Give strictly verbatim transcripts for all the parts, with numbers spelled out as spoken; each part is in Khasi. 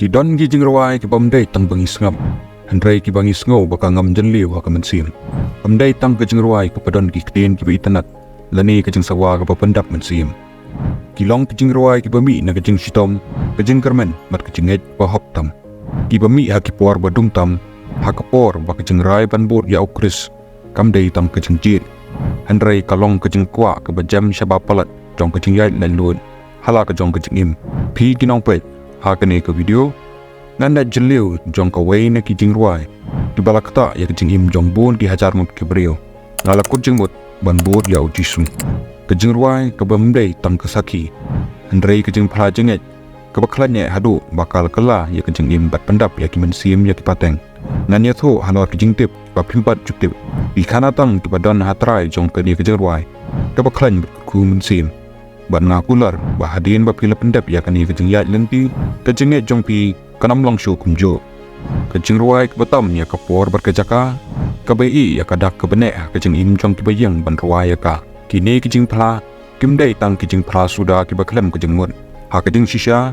Ki don ki jingrwai kiba ym dei tang ba ngi sngap, hynrei kiba ngi sngew ba ka ngam jylliew ha ka mynsiem. Ym dei tang ka jingrwai kaba don ki ktien kiba itynnad lane ka jingsawa kaba pyndap mynsiem. Ki long ki jingrwai kiba mih na ka jingshitom, ka jingkyrmen bad ka jingngeit ba hok tam, kiba mih ha ki por ba dum tam, ha ka por ba ka jingrai ban bud ïa U Khrist kam dei tang ka jingjied, hynrei ka long ka jingkwah kaba jem sha ba palat jong ka jingïaid laitluid ha la ka jong ka jingim. Phi ki nongpeit, ha kane ka video ngan ïaid jylliew jong kawei na ki jingrwai kiba la ktah ïa ka jingim jong bun ki hajar ngut ki briew. Nga la kut jingmut ban bud ïa U Jisu, ka jingrwai kaba ym dei tang ka sakhi, hynrei ka jingphla jingngeit kaba khlaiñ eh haduh ba ka la kylla ïa ka jingim bad pyndap ïa ki mynsiem ïa ki pateng. Ngan ïathuh halor ki jingtip ba phim pat ju tip, ki khana tang kiba don ha trai jong kane ka jingrwai kaba khlaiñ bad kyrkhu mynsiem. Bad nga kular ba hadien ba phi la pyndep ïa kane ka jingïaid lynti, ka jingngeit jong phi kan ym long shuh kumjuh. Ka jingrwai kaba tam ïa ka por bad ka jaka, kaba ïeh ïa ka dak kaba neh ha ka jingim jong kiba ïeng ban rwai ïa ka. Kine ki jingphla kim dei tang ki jingphla suda kiba khlem ka jingmut. Ha ka jingshisha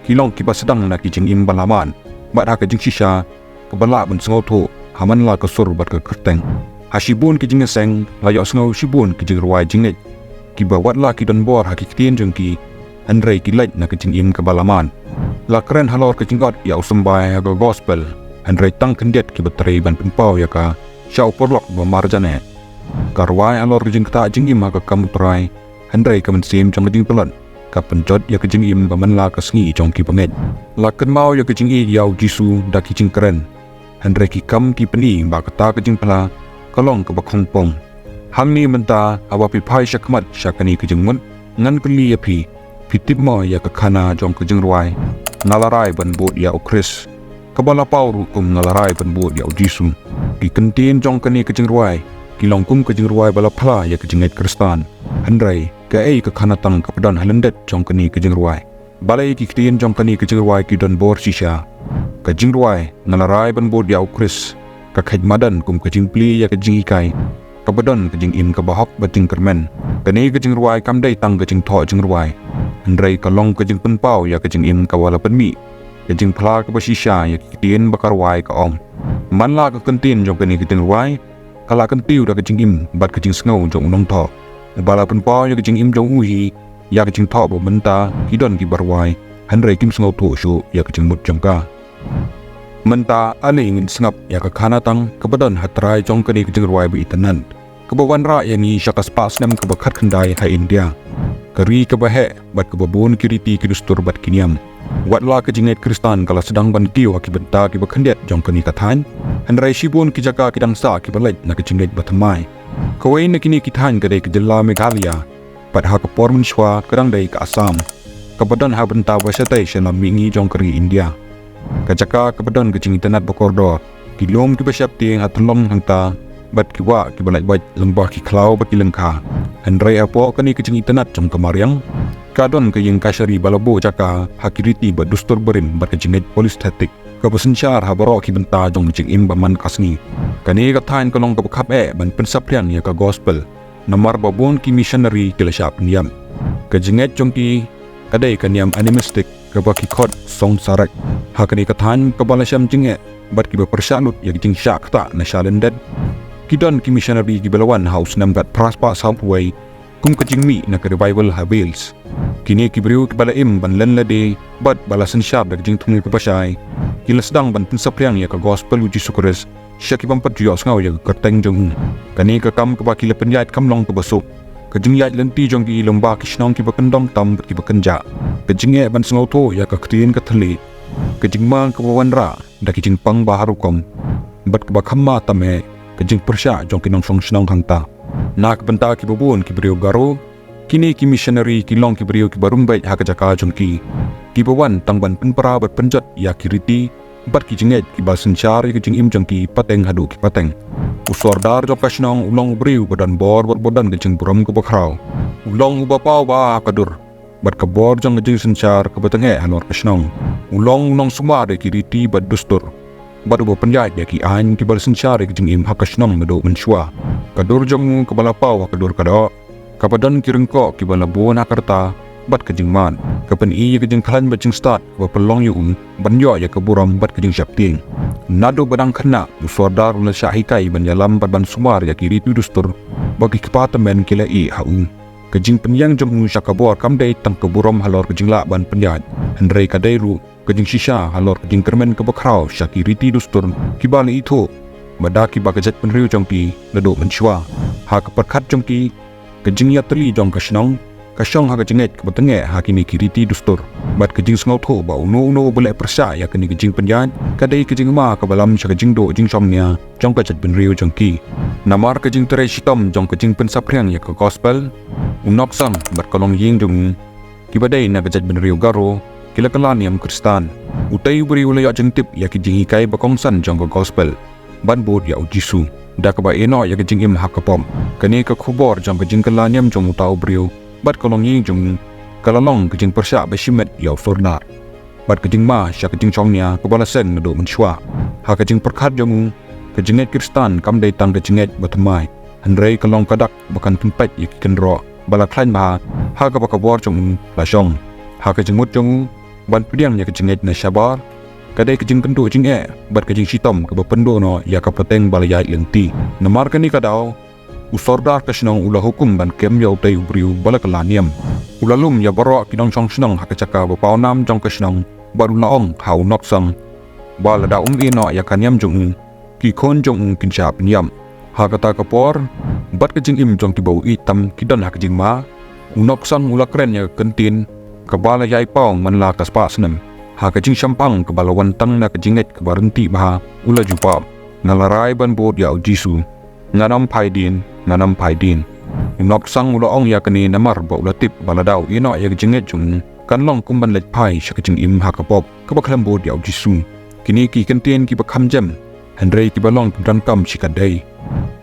ki long kiba sdang na ki jingim ba la mad, bad ha ka jingshisha kaba lah ban sngewthuh ha man la ka sur bad ka kyrteng. Ha shibun ki jingïaseng la ïohsngew shibun ki jingrwai jingngeit kiba wat la ki don bor ha ki ktien jong ki, hynrei ki leit na ka jingim kaba la mad. La kren halor ka jingot ïa u symbai ha ka gospel, hynrei tang khyndiat kiba trei ban pynpaw ïa ka sha u paralok ba marjan eh. Ka rwai halor ka jingktah jingim ha ka kam U Trai, hynrei ka mynsiem jong ka jingtlot ka pynjot ïa ka jingim ba man la ka sngi jong ki bangeit. La kynmaw ïa ka jingïeit ïa U Jisu da ki jingkren, hynrei ki kam ki pyni ba kata ka jingphla ka long kaba khongpong. Hangne mynta, haba phi phai shakhmat sha kane ka jingmut, ngan kylli ïa phi, phi tip mo ïa ka khana jong ka jingrwai Nga la rai ban bud ïa U Khrist, kaba la paw ruh kum Nga la rai ban bud ïa U Jisu? Ki kyntien jong kane ka jingrwai ki long kum ka jingrwai ba la phla ïa ka jingngeit Khristan. Hynrei kaei ka khana tang kaba don ha lyndet jong kane ka jingrwai? Balei ki ktien jong kane ka jingrwai ki don bor shisha? Ka jingrwai Nga la rai ban bud ïa U Khrist ka kheit madan kum ka jingplie ïa ka jinghikai kaba don ka jingim kaba hok bad jingkyrmen. Kane ka jingrwai kam dei tang ka jingthoh jingrwai, hynrei ka long ka jingpynpaw ïa ka jingim kaba la pynmih. Ka jingphla kaba shisha ïa ki ktien ba ka rwai ka ong. Man la ka kyntien jong kane ka jingrwai ka la kyntiew da ka jingim bad ka jingsngew jong u nongthoh, ba la pynpaw ïa ka jingim jong u hi ïa ka jingthoh ba mynta ki don kiba rwai, hynrei kim sngewthuh shuh ïa ka jingmut jong ka. Mynta ale ngin sngap ïa ka khana tang kaba don ha trai jong kane ka jingrwai ba itynnad, kaba wanrah ïa ngi sha ka spah snem kaba khatkhyndai ha India, ka ri kaba heh bad kaba bun ki riti ki dustur bad ki niam. Wat la ka jingngeit Khristan ka la sdang ban kiew ha ki bynta kiba khyndiat jong kane ka thaiñ, hynrei shibun ki jaka ki dang sah kiba leit na ka jingngeit bathymmai. Kawei na kine ki thaiñ ka dei ka jylla Meghalaya. Bad ha ka por mynshuwa ka dang dei ka Assam, kaba don ha bynta ba shatei sha lam mihngi jong ka ri India. Ka jaka kaba don ka jingitynnad ba kordor, ki lum kiba sheptieng ha tyllong hangta, bad ki wah kiba lait bait lyngba ki khlaw bad ki lyngkha. Hynrei hapoh kane ka jingitynnad jong ka mariang, ka don ka ïing kashari ba la buh jaka ha ki riti bad dustur barim bad ka jingngeit polytheistic, kaba synshar ha baroh ki bynta jong ka jingim ba man ka sngi. Kane ka thaiñ ka long kaba khapeh ban pynsaphriang ïa ka gospel, namar ba bun ki missionary ki la shah pynïap. Ka jingngeit jong ki ka dei ka niam animistic kaba ki khot Song Sarak. Ha kane ka thaiñ kaba la shem jingeh bad kiba pyrshah lut ïa ka jingshah ktah na sha lyndet, ki don ki missionary kiba la wan ha u snem khatphra spah sawphew wei kum ka jingmih na ka revival ha Wales. Kine ki briew kiba la im ban len lade bad ba la synshar da ka jingthmu kaba shai, ki la sdang ban pynsaphriang ïa ka gospel U Jisu Khrist sha ki bym pat ju ïohsngew ïa ka kyrteng jong u. Kane ka kam kaba ki la pynïaid kam long kaba suk. Ka jingïaid lynti jong ki lyngba ki shnong kiba kyndong tam bad kiba kynjah, ka jingeh ban sngewthuh ïa ka ktien ka thylliej, ka jingma kaba wanrah da ki jingpang ba har rukom, bad kaba kham ma tam eh, ka jingpyrshah jong ki nongshong shnong hangta. Na ka bynta kiba bun ki briew Garo, kine ki missionary ki long ki briew kiba rung beit ha ka jaka jong ki, kiba wan tang ban pynpra bad pynjot ïa ki riti bad ki jingngeit kiba synshar ïa ka jingim jong ki pateng haduh ki pateng. U sordar jong ka shnong u long u briew ba don bor bad ba don ka jingburom kaba khraw. U long uba paw bha ha ka dur bad ka bor jong ka jingsynshar kaba tyngeh halor ka shnong. U long u nongsumar ïa ki riti bad dustur, bad uba pynïaid ïa ki aiñ kiba la synshar ïa ka jingim ha ka shnong naduh mynshuwa. Ka dur jong u kaba la paw ha ka dur ka doh, kaba don ki ryngkoh kiba la bun ha ka rta, bad ka jingmad, ka pyni ïa ka jingkhlaiñ bad jingstad kaba pynlong ïa u ban ïoh ïa ka burom bad ka jingsheptieng. Naduh ba dang khynnah, u Sordar u la shah hikai ban ïalam bad ban sumar ïa ki riti dustur ba ki kpa tymmen ki la ïeh ha u. Ka jingpynïeng jong u sha ka bor kam dei tang ka burom halor ka jinglah ban pynïaid, hynrei ka dei ruh ka jingshisha halor ka jingkyrmen kaba khraw sha ki riti dustur kiba la ithuh ba da kiba ka jaitbynriew jong ki naduh mynshuwa. Ha ka pyrkhat jong ki, ka jingïatylli jong ka shnong ka shong ha ka jingngeit kaba tyngeh ha kine ki riti dustur, bad ka jingsngewthuh ba uno uno uba leh pyrshah ïa kane ka jingpynïaid ka dei ka jingma kaba lam sha ka jingduh jingshongnia jong ka jaitbynriew jong ki. Namar ka jingtrei shitom jong ka jingpynsaphriang ïa ka gospel, u Noksang bad ka longïing jong u, kiba dei na ka jaitbynriew Garo, ki la kylla niam Khristan. Utei u briew u la ïoh jingtip ïa ki jinghikai ba kongsan jong ka gospel ban bud ïa u Jisu da kaba ïehnoh ïa ka jingim ha ka pop. Kane ka khubor jong ka jingkylla niam jong uta u briew bad ka longïing jong u ka la long ka jingpyrshah ba shimet ïa u Sordar bad ka jingma sha ka jingshongnia kaba la seng naduh mynshuwa. Ha ka jingpyrkhat jong u, ka jingngeit Khristan kam dei tang ka jingngeit ba thymmai, hynrei ka long ka dak ba kan pynpait ïa ki kynroh ba la khlaiñ bha ha kaba ka bor jong u la shong. Ha ka jingmut jong u ban pdiang ïa ka jingngeit na shabar, ka dei ka jingkynduh jingeh bad ka jingshitom kaba pynduh noh ïa ka pateng ba la ïaid lynti. Namar kane ka daw, u Sordar ka shnong u la hukum ban kem ïa utei u briew ba la kylla niam. U la lum ïa baroh ki nongshong shnong ha ka jaka ba pawnam jong ka shnong bad u la ong ha u Noksang ba lada um ïehnoh ïa ka niam jong u, ki khun jong u kin shah pynïap. Ha kata ka por, bad ka jingim jong kiba u ïeit tam ki don ha ka jingma, u Noksang u la kren ïa ka kyntien kaba la ïai paw man la ka spah snem. Ha ka jingshemphang kaba la wan tang na ka jingngeit kaba ryntih bha, u la jubab, "Nga la rai ban bud ïa u Jisu. Ngan ym phai dien, ngan ym phai dien." U Noksang u la ong ïa kane namar ba u la tip ba lada u ïehnoh ïa ka jingngeit jong u, kan long kum ban leit phai sha ka jingim ha ka pop kaba khlem bud ïa u Jisu. Kine ki kyntien kiba kham jem, hynrei kiba long kiba donkam shikatdei.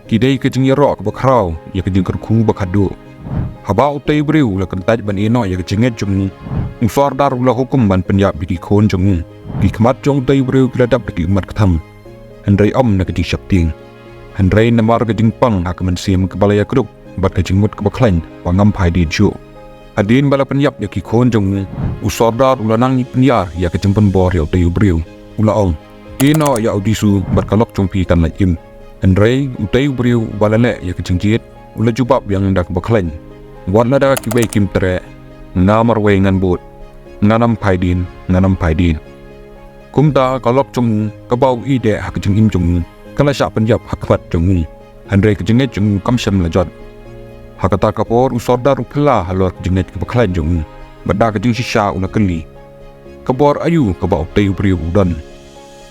Ki dei ka jingïaroh kaba khraw ïa ka jingkyrkhu ba khatduh. Haba utei u briew u la kyntait ban ïehnoh ïa ka jingngeit jong u, u Sordar u la hukum ban pynïap ïa ki khun jong u. Ki khmat jong utei u briew ki la dap da ki ummat kthang, hynrei ym na ka jingsheptieng, hynrei namar ka jingpang ha ka mynsiem kaba la ïakdup bad ka jingmut kaba khlaiñ ba ngam phai dien shuh. Hadien ba la pynïap ïa ki khun jong u, u Sordar u la nang pynïar ïa ka jingpynbor ïa utei u briew. U la ong, "Ïehnoh ïa u Jisu bad ka lok jong phi kan lait im." Hynrei utei u briew uba la leh ïa ka jingjied u la jubab biang da kaba khlaiñ, "Wat lada kiwei kim treh, nga marwei ngan bud. Ngan ym phai dien, ngan ym phai dien." Kumta ka lok jong u kaba u ïeit ha ka jingim jong u ka la shah pynïap ha khmat jong u, hynrei ka jingngeit jong u kam shym la jot. Ha kata ka por u Sordar u phylla halor ka jingngeit kaba khlaiñ jong u, bad da ka jingshisha u la kylli, "Ka bor aïu kaba utei u briew u don,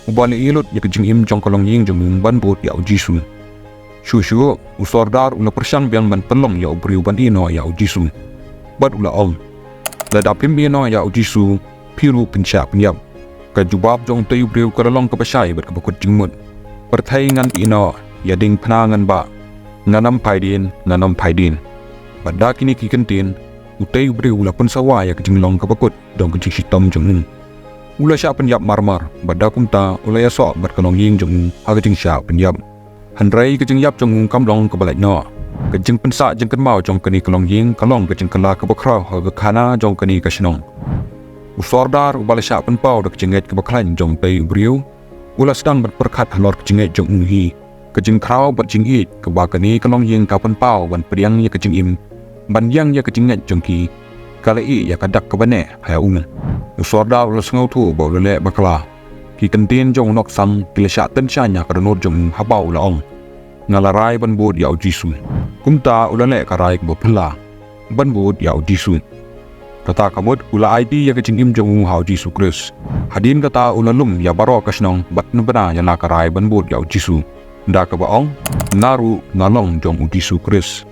uba la ïeh lut ïa ka jingim jong ka longïing jong u ban bud ïa u Jisu?" Shuh shuh u Sordar u la pyrshang biang ban pynlong ïa u briew ban ïehnoh ïa u Jisu, bad u la ong, "Lada phim ïehnoh ïa u Jisu, phi ruh phin shah pynïap." Ka jubab jong utei u briew ka la long kaba shai bad kaba kut jingmut, "Pyrthei ngan ïehnoh, ïa diengphna ngan bah. Ngan ym phai dien, ngan ym phai dien." Bad da kine ki kyntien, utei u briew u la pynsawa ïa ka jinglong kaba kut jong ka jingshitom jong u. U la shah pynïap marmar, bad da kumta u la ïasoh bad ka longïing jong u ha ka jingshah pynïap. Hynrei ka jingïap jong u kam long kaba lait noh. Ka jingpynsah jingkynmaw jong kane ka longïing ka long ka jingkylla kaba khraw ha ka khana jong kane ka shnong. U Sordar uba la shah pynpaw da ka jingngeit kaba khlaiñ jong utei u briew u la sdang ban pyrkhat halor ka jingngeit jong u hi. Ka jingkhraw bad jingïeit kaba kane ka longïing ka pynpaw ban pdiang ïa ka jingim, ban ïeng ïa ka jingngeit jong ki, ka la ïeh ïa ka dak kaba neh ha u. U Sordar u la sngewthuh ba u la leh bakla. Ki kyntien jong u Noksang ki la shah tyngshaiñ ha ka dohnud jong u haba u la ong, "Nga la rai ban bud ïa u Jisu." Kumta u la leh ka rai kaba phylla ban bud ïa u Jisu. Kata ka mut u la aiti ïa ka jingim jong u ha u Jisu Khrist. Hadien kata u la lum ïa baroh ka shnong bad pynbna ïa la ka rai ban bud ïa u Jisu, da kaba ong, "Nga ruh nga long jong u Jisu Khrist."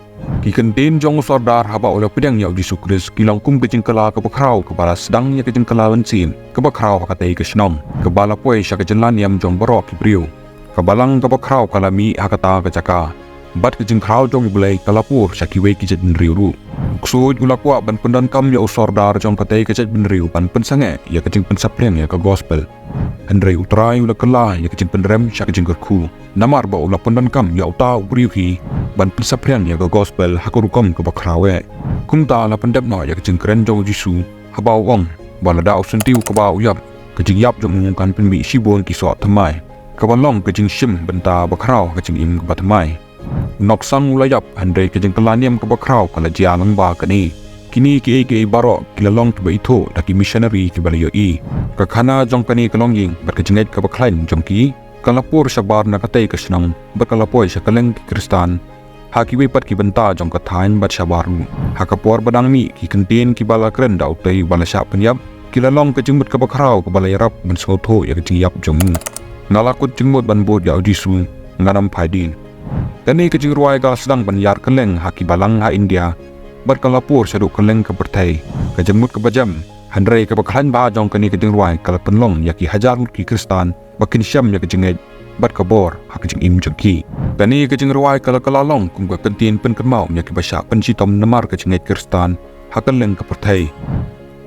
Ki kyntien jong u Sordar haba u la pdiang ïa u Jisu Khrist ki long kum ka jingkylla kaba khraw kaba la sdang ïa ka jingkylla mynsiem kaba khraw ha katei ka shnong, kaba la poi sha ka jingla niam jong baroh ki briew. Ka balang kaba khraw ka la mih ha kata ka jaka, bad ka jingkhraw jong U Blei ka la pur sha kiwei ki jaitbynriew ruh. U ksuid u la kwah ban pyndonkam ïa u Sordar jong katei ka jaitbynriew ban pynsangeh ïa ka jingpynsaphriang ïa ka gospel. Hynrei U Trai u la kylla ïa ka jingpynrem sha ka jingkyrkhu, namar ba u la pyndonkam ïa uta u briew hi ban pynsaphriang ïa ka gospel ha ka rukom kaba khraw eh. Kumta la pyndep noh ïa ka jingkren jong u Jisu haba u ong ba lada u syntiew kaba u ïap, ka jingïap jong u kan pynmih shibun ki soh thymmai, kaba long ka jingshim bynta ba khraw ha ka jingim kaba thymmai. U nongsang u la ïap, hynrei ka jingkylla niam kaba khraw ka la jia lyngba kane. Kine kiei kiei baroh ki la long kiba ithuh da ki missionary kiba la ïohi. Ka khana jong kane ka longïing bad ka jingngeit kaba khlaiñ jong ki ka la pur shabar na katei ka shnong bad ka la poi sha kylleng ki Khristan ha kiwei pat ki bynta jong ka thaiñ bad shabar ruh. Ha ka por ba dang mih, ki kyntien kiba la kren da utei uba la shah pynïap ki la long ka jingmut kaba khraw kaba la ïarap ban sngewthuh ïa ka jingïap jong u. Nga la kut jingmut ban bud ïa u Jisu, ngan ym phai dien. Kane ka jingrwai ka la sdang ban ïar kylleng ha ki balang ha India bad ka la pur shaduh kylleng ka pyrthei. Ka jingmut kaba jem, hynrei kaba khlaiñ bha jong kane ka jingrwai ka la pynlong ïa ki hajar ngut ki Khristan ba kin shem ïa ka jingngeit bad ka bor ha ka jingim jong ki. Kane ka jingrwai ka la kylla long kum ka kyntien pynkynmaw ïa kiba shah pynshitom namar ka jingngeit Khristan ha kylleng ka pyrthei.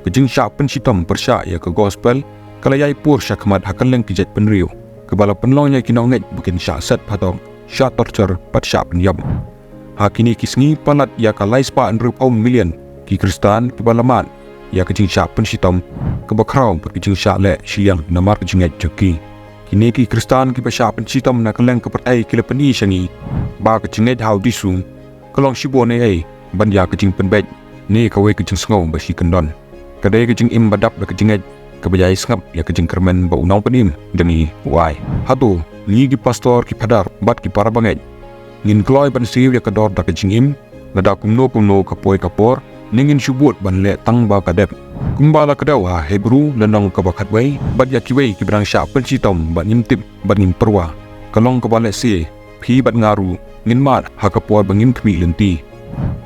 Ka jingshah pynshitom pyrshah ïa ka gospel ka la ïai pur shakhmat ha kylleng ki jaitbynriew, kaba la pynlong ïa ki nongngeit ba kin shah set phatok, shah torture bad shah pynïap. Ha kine ki sngi palat ïa ka lai spah hynriewphew million ki Khristan kiba la mad ïa ka jingshah pynshitom kaba khraw bad ka jingshah leh shiliang namar ka jingngeit jong ki. Kine ki Khristan kiba shah pynshitom na kylleng ka pyrthei ki la pyni sha ngi ba ka jingngeit ha u Jisu ka long shibun ei ei ban ïa ka jingpynbeit ne kawei ka jingsngew ba shikyndon. Ka dei ka jingim ba dap da ka jingngeit kaba ïai sngap ïa ka jingkyrmen ba u Nongpynim jong ngi u ai. Hato ngi ki pastor, ki phadar bad ki para bangeit ngin kloi ban siew ïa ka dor da ka jingim, lada kumno kumno ka poi ka por, ne ngin shu bud ban leh tang ba ka dep? Kumba la kdew ha Hebru lynnong kaba khatwei, bad ïa kiwei kiba dang shah pynshitom bad ngim tip bad ngim pyrwa, ka long kaba lehse phi bad nga ruh ngin mad ha ka por ba ngim khmih lynti.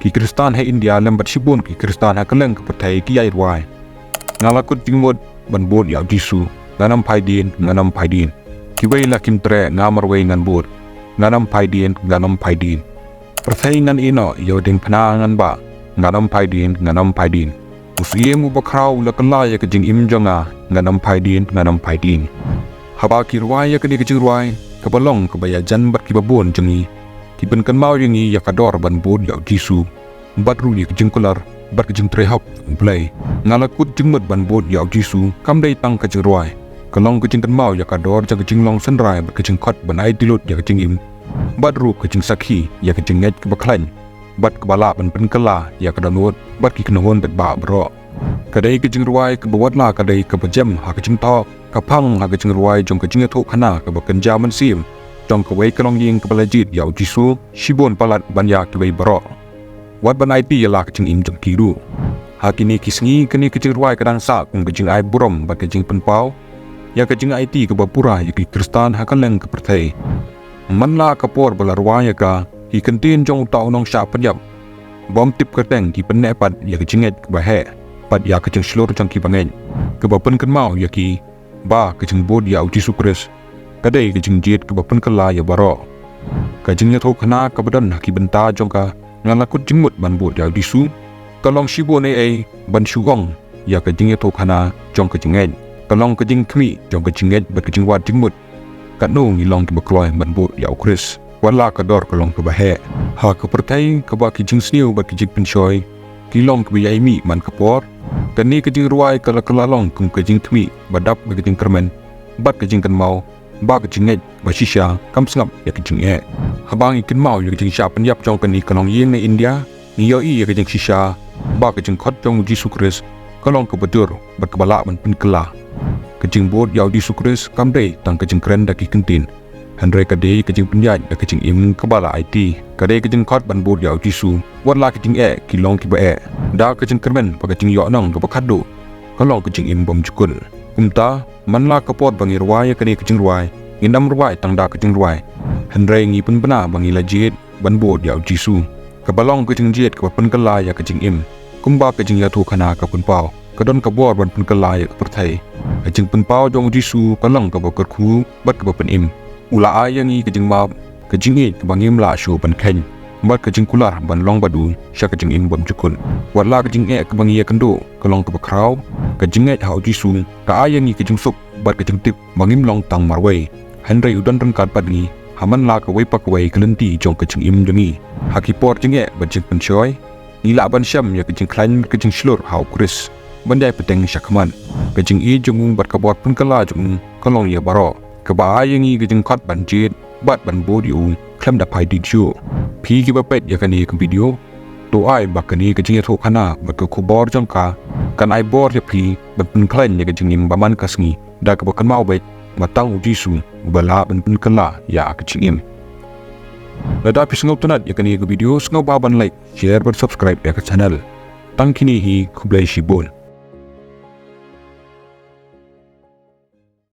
Ki Khristan ha India lem bad shibun ki Khristan ha kylleng ka pyrthei ki ïai rwai: Nga la kut jingmut ban bud ïa u Jisu, ngan ym phai dien, ngan ym phai dien. Kiwei la kim treh, nga marwei ngan bud, ngan ym phai dien, ngan ym phai dien. Pyrthei ngan ïeh noh, ïa u diengphna ngan bah, ngan ym phai dien, ngan ym phai dien. U Syiem uba khraw u la kylla ïa ka jingim jong nga, ngan ym phai dien, ngan ym phai dien. Haba ki rwai ïa kane ka jingrwai kaba long kaba ïajan bad kiba bun jong ngi, ki pynkynmaw ïa ngi ïa ka dor ban bud ïa u Jisu bad ruh ïa ka jingkular bad ka jingtrei hok jong U Blei. Nga la kut jingmut ban bud ïa u Jisu kam dei tang ka jingrwai, ka long ka jingkynmaw ïa ka dor jong ka jinglong synrai bad ka jingkhot ban aiti lut ïa ka jingim, bad ruh ka jingsakhi ïa ka jingngeit kaba khlaiñ bad kaba lah ban pynkylla ïa ka dohnud bad ki kynhun paidbah baroh. Ka dei ka jingrwai kaba wat la ka dei kaba jem ha ka jingthoh, ka phang ha ka jingrwai jong ka jingïathuhkhana kaba kynja mynsiem jong kawei ka longïing kaba la jied ïa u Jisu shibun palat ban ïa kiwei baroh, wat ban aiti ïa la ka jingim jong ki ruh. Ha kine ki sngi kane ka jingrwai ka dang sah kum ka jingai burom bad ka jingpynpaw ïa ka jingaiti kaba pura ïa ki Khristan ha kylleng ka pyrthei. Man la ka por ba la rwai ïa ka, ki kyntien jong uta u nongshah pynïap bym tip kyrteng ki pynneh pat ïa ka jingngeit kaba heh bad ïa ka jingshlur jong ki bangeit, kaba pynkynmaw ïa ki ba ka jingbud ïa u Jisu Khrist ka dei ka jingjied kaba pynkylla ïa baroh. Ka jingïathuhkhana kaba don ha ki bynta jong ka, Nga la kut jingmut ban bud ïa u Jisu, ka long shibun ei ei ban shu ong ïa ka jingïathuhkhana jong ka jingngeit. Ka long ka jingkhmih jong ka jingngeit bad ka jingwad jingmut. Katno ngi long kiba kloi ban bud ïa u Khrist wat la ka dor ka long kaba heh? Ha ka pyrthei kaba ki jingsniew bad ki jingpynshoi ki long kiba ïai mih man ka por, kane ka jingrwai ka la kylla long kum ka jingkhmih ba dap da ka jingkyrmen bad ka jingkynmaw ba ka jingngeit ba shisha kam sngap ïa ka jingeh. Haba ngi kynmaw ïa ka jingshah pynïap jong kane ka longïing na India, ngi ïohi ïa ka jingshisha ba ka jingkhot jong u Jisu Khrist ka long kaba jur bad kaba lah ban pynkylla. Ka jingbud ïa u Jisu Khrist kam dei tang ka jingkren da ki kyntien, hynrei ka dei ka jingpynïaid da ka jingim kaba la aiti. Ka dei ka jingkhot ban bud ïa u Jisu wat la ka jingeh ki long kiba eh, da ka jingkyrmen bad ka jingïohnong kaba khatduh, ka long ka jingim bymjukut. Kumta, man la ka por ba ngi rwai ïa kane ka jingrwai, ngin ym rwai tang da ka jingrwai, hynrei ngi pynbna ba ngi la jied ban bud ïa u Jisu, kaba long ka jingjied kaba pynkylla ïa ka jingim. Kumba ka jingïathuhkhana ka pynpaw, ka don ka bor ban pynkylla ïa ka pyrthei. Ka jingpynpaw jong u Jisu ka long kaba kyrkhu bad kaba pynim. U la ai ïa ngi ka jingmap, ka jingïeit kaba ngim lah shuh ban kheiñ, bad ka jingkular ban long bad u sha ka jingim bymjukut. Wat la ka jingeh kaba ngi ïakynduh ka long kaba khraw, ka jingngeit ha u Jisu ka ai ïa ngi ka jingsuk bad ka jingtip ba ngim long tang marwei, hynrei u don ryngkat bad ngi ha man la kawei pa kawei ka lynti jong ka jingim jong ngi. Ha ki por jingeh bad jingpynshoi, ngi lah ban shem ïa ka jingkhlaiñ bad ka jingshlur ha u Khrist ban ïai bteng shakhmat. Ka jingïeit jong u bad ka bor pynkylla jong u ka long ïa baroh, kaba ai ïa ngi ka jingkhot ban jied bad ban bud ïa u khlem da phai dih shuh. Phi kiba peit ïa kane ka video, to ai ba kane ka jingïathuhkhana bad ka khubor jong ka kan ai bor ïa phi ban pynkhlaiñ ïa ka jingim ba man ka sngi, da kaba kynmaw beit ba tang u Jisu uba lah ban pynkylla ïa ka jingim. Lada phi sngewtynnat ïa kane ka video, sngewbha ban like, share bad subscribe ïa ka channel. Tang kine hi, khublei shibun.